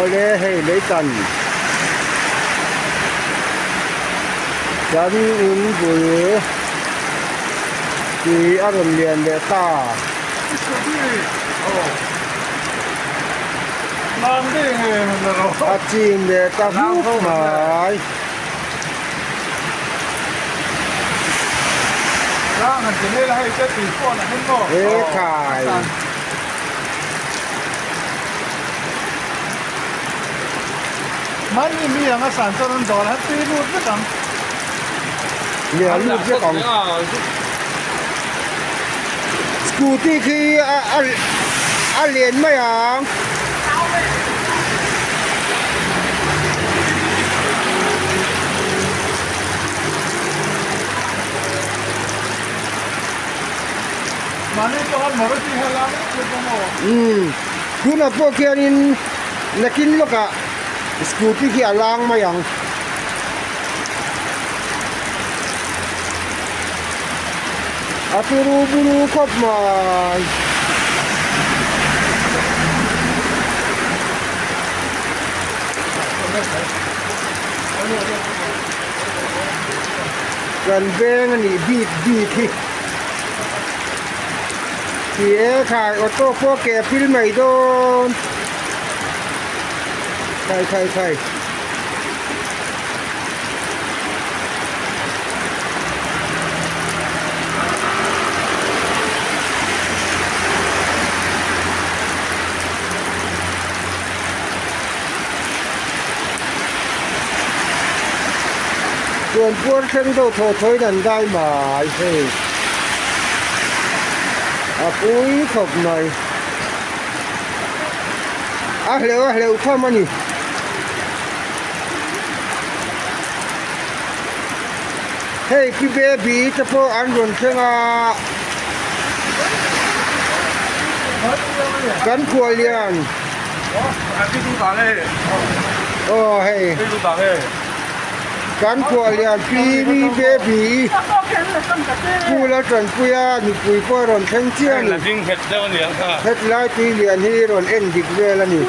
Awle hei leitan kan in bul tui a rawn lian leh ta. A chim leh ta hmup mai. He khai. Nia lut vek ang. Scooty khi a a lian mai ang. Umm tunah pawh khianin nakin lawkah scooty khi a lang mai ang. A turu buru khawp mai. Kan veng a nih bik bik hi. Ti e khai auto pawh ke a pil mai dawn. Khai khai khai. Chuan puar thleng deuh thaw thawiin an dai mai hei a pui khawp mai a hleuh a hleuh khawm a ni. Hei pi baby te pawh an rawn thleng a kan khuallian aw hei kan khuallian pi baby school a tanpui a nupui pawh a rawn thleng chiah a ni hetlai tui lian hi rawn en dik vel a ni.